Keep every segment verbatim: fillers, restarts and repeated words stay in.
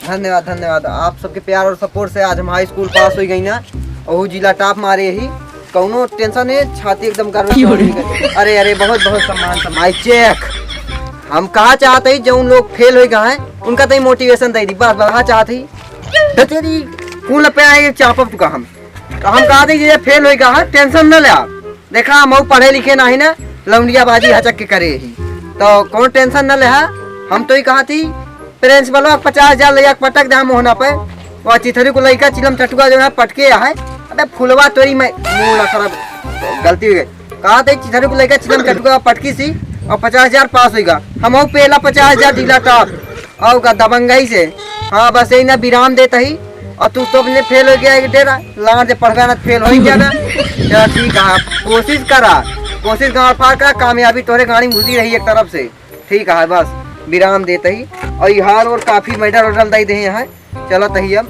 धन्यवाद, धन्यवाद। आप सबके प्यार और सपोर्ट से आज हम हाई स्कूल पास होइ गई ना, ओहू जिला टॉप मारे ही। कौनो टेंशन है, छाती एकदम गर्व से भर गई। अरे, अरे, बहुत, बहुत सम्मान, सम्मान। Mic check. हम कहा चाहत ही, जौन लोग फेल होइ गए हैं, उनका तई मोटिवेशन दे दी, बस, बस, कहा चाहत ही। तेरी कौन पे आए, चापब चुका हम। तो हम कहा थी, ये फेल होइ गए हैं, टेंशन न ले आप। देखा, हम पढ़े लिखे नाही ना, लौंडियाबाजी हचक के करे ही। तो कौन टेंशन न ले हा, हम तो ही कहा थी, प्रिंसिपलवा के पचास हजार लइया के पटक दे मोहना पे। वो चिथरी को लइका चिलम चटुआ जो है पटके है। अबे फुलवा तोरी मैं मुंह ना खराब, गलती होइ गई। कहा थे चिथरी को लइका चिलम चटुआ पटकी सी और पचास हजार पास होइगा। हम हो पहला पचास हजार जिला टॉप। आओ का दबंगई से। हाँ, बस यही ना विराम देता ही। और तू तो अपने फेल होइ गया एक डेरा, लान से पढ़बे ना फेल होइ गया ना। चला ठीक है, कोशिश करा, कोशिश गाड़ फाड़ करा, कामयाबी तोरे गाड़ी में घुसी रही एक तरफ से। ठीक है, बस विराम देते ही। और यहाँ और काफी मेडल वेडल दे दे यहाँ। चला तही अब।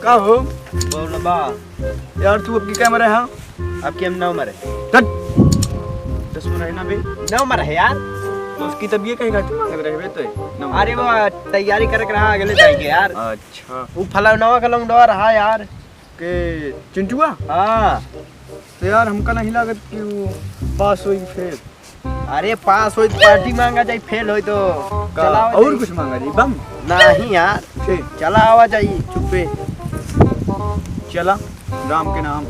का हो? बोल बा। यार, तू अब की क्या मरे हा? अब की हम नौ मरे। चल। दस मरे ना बे। नौ मरे है यार। तो उसकी तब ये कहेगा, तू मांग रहे बे तो नौ मरे। अरे, वो तैयारी करे के रहा अगले जाएंगे यार। अच्छा। वो फलानवा का लौंडवा रहा यार। के चिंटुआ? हाँ। तो यार, हमका नहीं लागत कि वो पास होई फेल। अरे, पास होई तो पार्टी मांगा जाई, फेल होई तो का चला आवा और जाई। कुछ मांगा जाई, बम? नहीं यार, ठीक। चला आवा जाई, चुप्पे। चला, राम के नाम।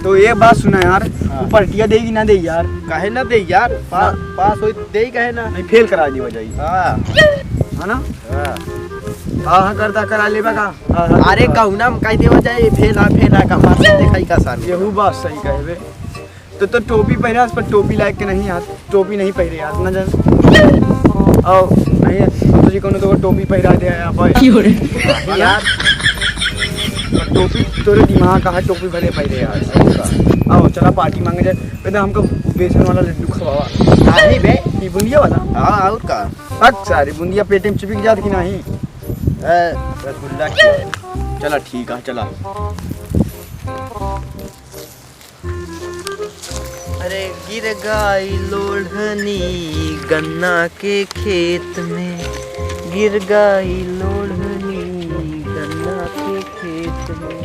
तो एक बात सुना यार, हाँ। वो पार्टिया देगी ना देगी यार? काहे ना देगी यार? पा-, ना। पास होई तो देगी, काहे ना? नहीं, फेल करा देवा जाई। हाँ। है ना? हाँ। हाँ, हाँ, करता करा लेबा का? हाँ, हाँ, अरे, हाँ। कहूना हम कह देवा जाए, फेल आ, फेल आ, का पास देखाई का सार? यहू बात सही कहे बे। तो, तो टोपी पहरा, पर टोपी लायक के नहीं यार, टोपी नहीं पहरे यार, ना जान। आओ, नहीं है, तुझे कौन तो टोपी पहरा दे यार भाई। क्यों रे? यार, पर टोपी तोरे दिमाग का है, टोपी भले पहरे यार। आओ, चला पार्टी मांगे जाए, पहले हमको बेसन वाला लड्डू खवावा। नहीं बे। ये बुंदिया वाला? हाँ, और का? हट सारी बुंदिया पेट में चिपक जात कि नहीं? ए, रसगुल्ला खिया। चला ठीक है, चला। अरे गिर गई लोढ़नी गन्ना के खेत में, गिर गई लोढ़नी गन्ना के खेत में।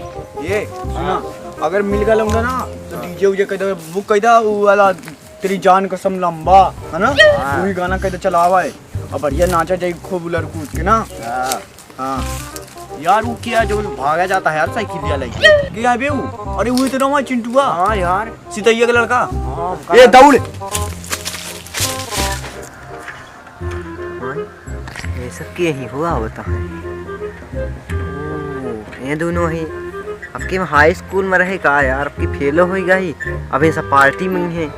ये सुना, हाँ। अगर मिल गया लौंडा ना, तो हाँ। डीजे उजे कह दे, बुक कह दे, वो वाला तेरी जान कसम लंबा, है ना? हाँ। वही गाना कह दे चलावा है। अब बढ़िया नाचा जाए खूब उलर कूद के ना। हाँ। हाँ। यार, वो क्या जो भागा जाता है यार, साइकिल लिया लेके? क्या है बे वो? अरे, वो इतना हुआ चिंटुआ। हाँ यार। सितैया का लड़का। हाँ, ए, दौड़। हाँ, ये सब के ही हुआ होता है। ओ, ये दोनों ही। अब के हाई स्कूल में रहे का यार, अब की फेलो होई गई। अब ये सब पार्टी में है।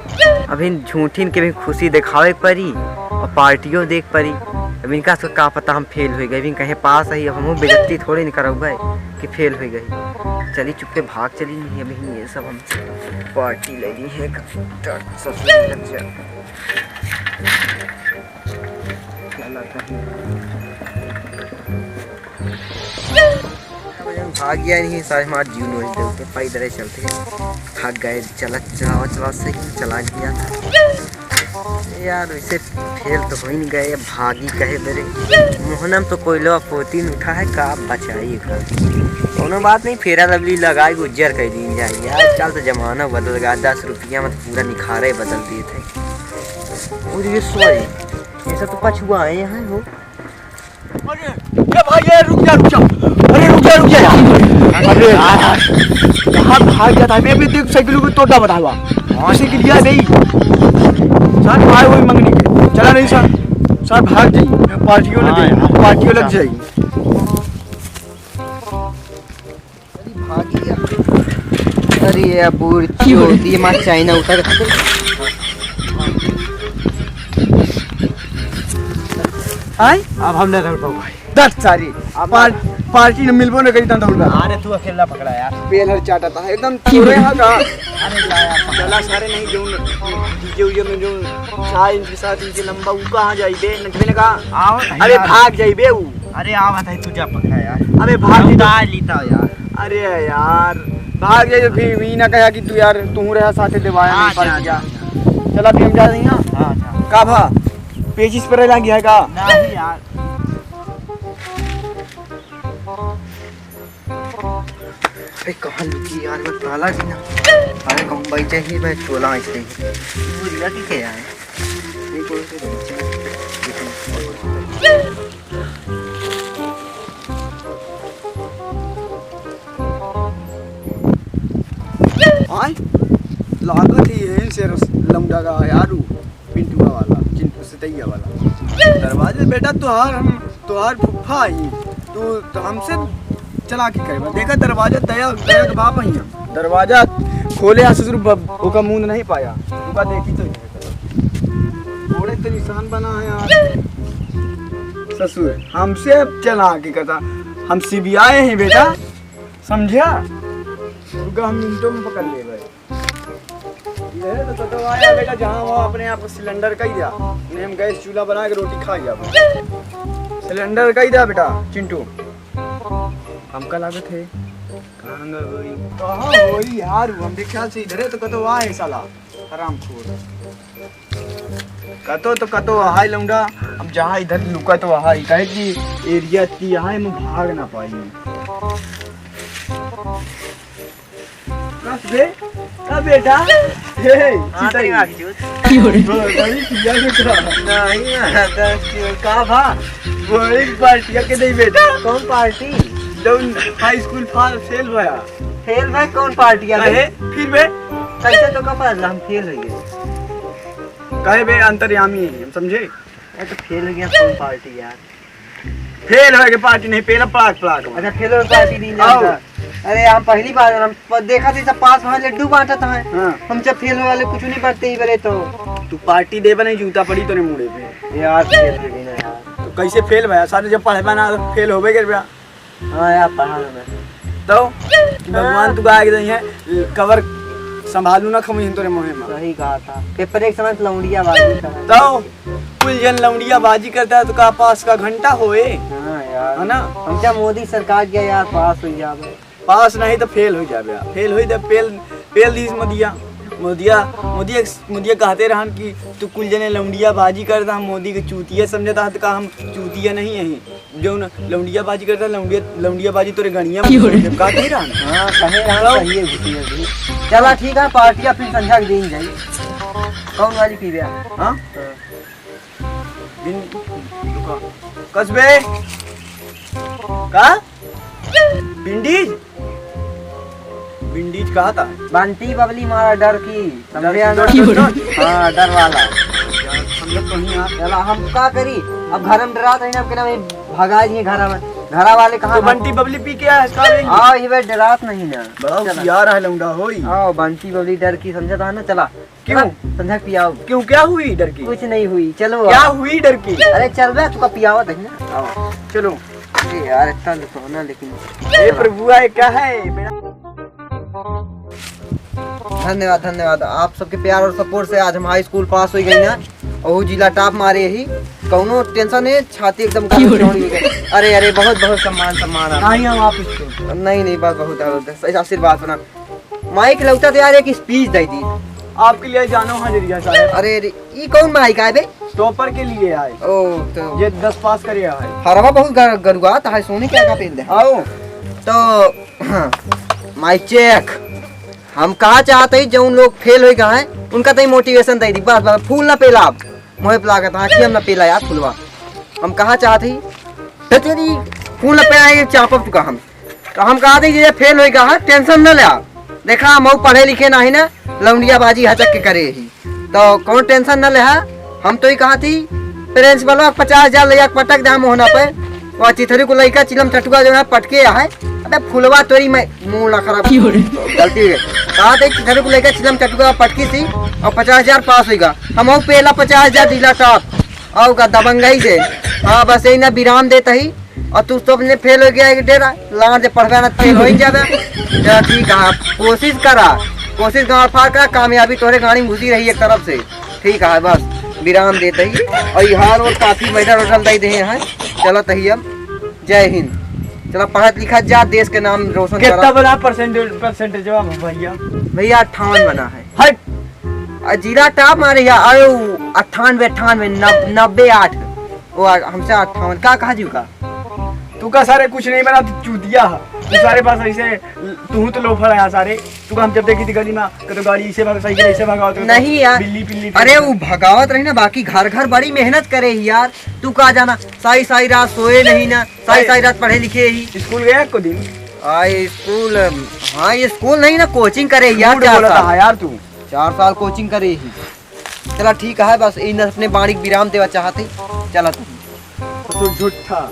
अभी झूठिन के भी खुशी दिखावे के परी और पार्टियों देख परी। अब इनका से का पता हम फेल हो गए, अभी कहे पास है, अब हमहू बेइज्जती थोड़ी न करौबे कि फेल हो गई। चली चुपके भाग चली, नहीं अभी ये सब हम पार्टी ले ली है। ससुर लग जा। चला कहीं। भाग गया नहीं, सारे हमार जीव नोच देते, पैदल ही चलते। थक गए, चला, चलावा, चलावा, सही चला गया था। यार, वैसे फेल तो हो ही नहीं गए, भागी कहे मेरे। मोहनम तो कोयला पोती में उठा है, का बचाई का। कोनो बात नहीं, फेरा लवली लगाई, उज्जर कर दी जाए। यार, आजकल तो जमाना बदल गया, दस रुपया में तो पूरा निखारे बदल दिए थे। और ये सॉरी, ये सब तो पछुआ आए हैं हो। अरे, ए भाई, ए, रुक जा, रुक जा। अरे, रुक जा, रुक जा यार। अरे यार, कहाँ भाग जाता है? मैं भी देख साइकिल को तोड़ा बतावा। हाँ, साइकिल लिया नहीं। सर, भाई वही मंगनी के। चला नहीं सर। सर, भाग जाइए। पार्टियों लग हाँ जाइए। यार। पार्टियों लग अच्छा। जाइए। अरे भागिया। अरे ये बूढ़ चोदी माँ चाइना उतर। आय? अब हम नहीं दौड़ पाओ भाई। दस सारी। अब पार-, पार्टी न मिलबो न करी तन दौड़। अरे तू अकेला पकड़ा यार। पेल हर चाटा था एकदम चोरे हा का। अरे जा यार। चला सारे नहीं जो डीजे उजे में जो छह इंच सात इंच लंबा वो कहाँ जाई बे? नचबे न का? आओ अरे यार। भाग जाई बे वो। अरे आवा था तू जा पकड़ा यार। अबे भाग हम जा। उतार लीता यार। अरे यार, भाग जाइए फिर, ई ना कहा कि तू यार, तू रहा साथे देवाया हाँ, नहीं जा, पाई जा। जा। चला, फिर हम जा रही हैं। हाँ, जा। का भा? पेचिस पर लागी है का? नहीं यार। अरे कहाँ लुकी यार, मैं ताला भी ना। अरे कहूँ बैठे ही, मैं चोला ऐसे ही। बुढ़िया की क्या है? ये कौन से बच्चे हैं? आय, लागत ही यहीं से रस-, लौंडा का यार, उ पिंटुआ वाला, चिंटू सतैया वाला। दरवाजे, बेटा, तोहार हम, तोहार फुफ्फा ही, तू तो हमसे चला के करे। देखा, दरवाजा दया, दया के बाप ही हम। दरवाजा खोले आ ससुर, ब-, ओका मुंह नहीं पाया, ओका देखी तो थोड़े तो निशान बना है यार। ससुर, हमसे अब चला के कथा, हम सीबीआई हैं बेटा, समझा? रुका, हम मिनटों में पकड़ लेबे। ये तो कतवा आया बेटा, जहाँ वहाँ अपने आप को सिलेंडर कही दिया, नहीं हम गैस चूल्हा बना के रोटी खा जाबो। सिलेंडर कही दिया बेटा चिंटू, हमका लागत है कहाँ होई? कहाँ होई यार, हमरे ख्याल से इधरे तो कतवा है साला। हरामखोर। कतो तो कतो अहाई लौंडा, अब जहाँ इधर लुका तो अहाई, काहे कि एरिया ती अहाई, हम भाग ना पाई। कस बे? का बेटा? हे, हाँ, चितई। तेरी आँख चूत। बड़ी पिया बेटा। नहीं, महाराज, का भा? बड़ी पार्टिया के नहीं बेटा। कौन पार्टी? जौन हाई स्कूल फा-, फेल भया। फेल भय कौन पार्टी आ गई? काहे? फिर बे? कैसे तो का पता हम फेल हो गए? काहे बे, अंतर्यामी है, हम समझे? अरे तो फेल हो गया, कौन पार्टी यार? फेल हो गए, पार्टी नहीं, पेला प्लाक, प्लाक। अच्छा, फेल हो पार्टी नहीं आओ। जानता। अरे हम पहली बार, हम प-, देखा थी सब पास में लड्डू बांटत हैं। हाँ। हम जब फेल हो वाले कुछ नहीं बांटते ही बोले तो। तू पार्टी देबे नहीं, जूता पड़ी तोरे मुड़े पे। यार फेल हो गई ना यार। तो कैसे फेल भया? सारे जब पढ़े ना फेल होबे कर बे। हाँ यार, पढ़ा ना मैं। तो भगवान हाँ। तू का आगे नहीं है, कवर संभालू ना खमुझन तोरे मुँहे में। सही कहा था। पेपर एक समय तो लौंडिया बाजी था। तो कुल जन लौंडिया बाजी करता है तो का पास का घंटा होए? हाँ यार। है ना? हम क्या मोदी सरकार क्या यार पास हो जावे? पास नहीं तो फेल हो जावे। फेल होई तो पेल, पेल दीस मोदिया। मोदिया, मोदिया, मोदिया कहते रहन कि तू कुल जने लौंडिया बाजी करता, हम मोदी के चूतिया समझता है तो का हम चूतिया नहीं है? जौन लौंडिया बाजी करता, लौंडिया, लौंडिया बाजी तोरे गणिया में की हो रे? जब का कही रहा ना? हाँ, कहे रहा, चलो। सही है, घुसी है, घुसी। चला, ठीक है, पार्टिया फिर संझा के दिन जाई। कौन वाली पीबे? हाँ? हाँ। दिन, रुको। कसबे? का? विंडीज? विंडीज कहा था? बंटी बबली मारा डर की, समझे डर, ना? डर, डर, डर। हाँ, डर वाला। यार, समझत तो नहीं यार। चला, हम का करी? अब घर में डरात रही ना, अब के ना भाई भगा जी घरा में। घरा वाले कहाँ तो भाग- बंटी बबली पी के आया, इसका भी? हाँ, ये भाई डरात नहीं ना। बड़ा चला। होशियार है लौंडा होई। हाँ, बंटी बबली डर की, समझता है ना? चला। क्यों? चला, संझा के पियाओ। क्यों, क्या हुई डर की? कुछ नहीं हुई, चलो क्या आप। हुई डर की? अरे चल बे, तुका पियावा दही ना। आओ, चलो। अरे यार, इतना लुभावना, लेकिन हे प्रभु, ये क्या है? मेरा धन्यवाद, धन्यवाद। आप सबके प्यार और सपोर्ट से आज हम हाई स्कूल पास हो गई ना, और जिला टॉप मारे ही। कौनो टेंशन है, छाती एकदम गर्म क्यों रे? चौड़ी हो गई। अरे, अरे, बहुत, बहुत सम्मान, सम्मान आप। नहीं, हम आप इसको। नहीं, नहीं, बस बहुत है, बस आशीर्वाद बना। माइक लौटा तो यार, एक स्पीच दे दी। आपके लिए जानो हाजिर है साहब। अरे, अरे, ई कौन माइक आए बे? टॉपर के लिए आए। ओ, तो ये दस पास करे आए। हरवा बहुत गर-, गरुआ, तो है सोने क्या का पेल दे। आओ, तो हाँ, माइक चेक। हम कहा चाहते ही, जो उन लोग फेल हो गए हैं, उनका तई मोटिवेशन दे दी। बस, बस, फूल ना पेला आप। मोहे पे लागत, आँखिया में ना पेला यार फुलवा। हम कहा चाहते ही, तो तेरी फूल ना पेला, ये चापब चुका हम। तो हम कहा थे, ये फेल हो गया है, टेंशन न ले। देखा, हम पढ़े लिखे नहीं ना, लौंडिया बाजी हचक के करे ही। तो कौन टेंशन न ले, हम तो ही कहा थी, प्रिंसिपलवा पचास हजार ले जाके पटक दे मोहना पे। वह चिथरी को लइका चिलम चटुआ जो है पटके है। अबे फुलवा तोरी मैं मुंह ना खराब। की हो रे? गलती हो गई। कहा थे चिथरी को लइका चिलम चटुआ पटकी थी और पचास हजार पास होइगा। हम पेला पचास हजार जिला टॉप। और का दबंगई से। हाँ, बस यही ना विराम देता ही। और तू तो अपने फेल हो गया एक डेरा, लान से पढ़बे ना, फेल हो ही जाबे। चला ठीक है, आप कोशिश करा, कोशिश गांड फाड़ करा, कामयाबी तोरे गाड़ी में घुसी रही एक तरफ से। ठीक है, बस विराम देते ही। और ये हाल और काफी मेडल वेडल दे दे हैं, चलत ही अब। जय हिंद। चला पढ़त लिखत जा, देश के नाम रोशन कितना करा। बना परसेंट, परसेंटेज बा भैया? भैया अट्ठावन बना है। हट। आ, जिला टॉप मारे यार। अरे, उ अट्ठानवे, अट्ठानवे, नब-, नब्बे आठ। ओ, आ, हमसे अट्ठावन। का कहा जीव का? तू का सारे कुछ नहीं बना, तू चूतिया है। तू सारे पास ऐसे, तू तो लोफर है सारे। तू का हम जब देखी थी गली में, कतो गाड़ी इसे भाग, साइकिल इसे भगावत रहता। नहीं यार। बिल्ली पिल्ली अरे, फिरता। उ भगावत रही ना, बाकी घर घर बड़ी मेहनत करे ही यार। तू का जाना, सारी सारी रात सोए नहीं ना, सारी अरे, सारी रात पढ़े लिखे ही। स्कूल गया एको दिन? आ, स्कूल, हाँ, ये स्कूल नहीं ना, कोचिंग करे ही यार, झूठ चार बोलता साल। है यार तू। चार साल कोचिंग करे ही। चला ठीक है, बस इन अपने बाणी के विराम देवा चाहते। चला तू। तो तू झूठा।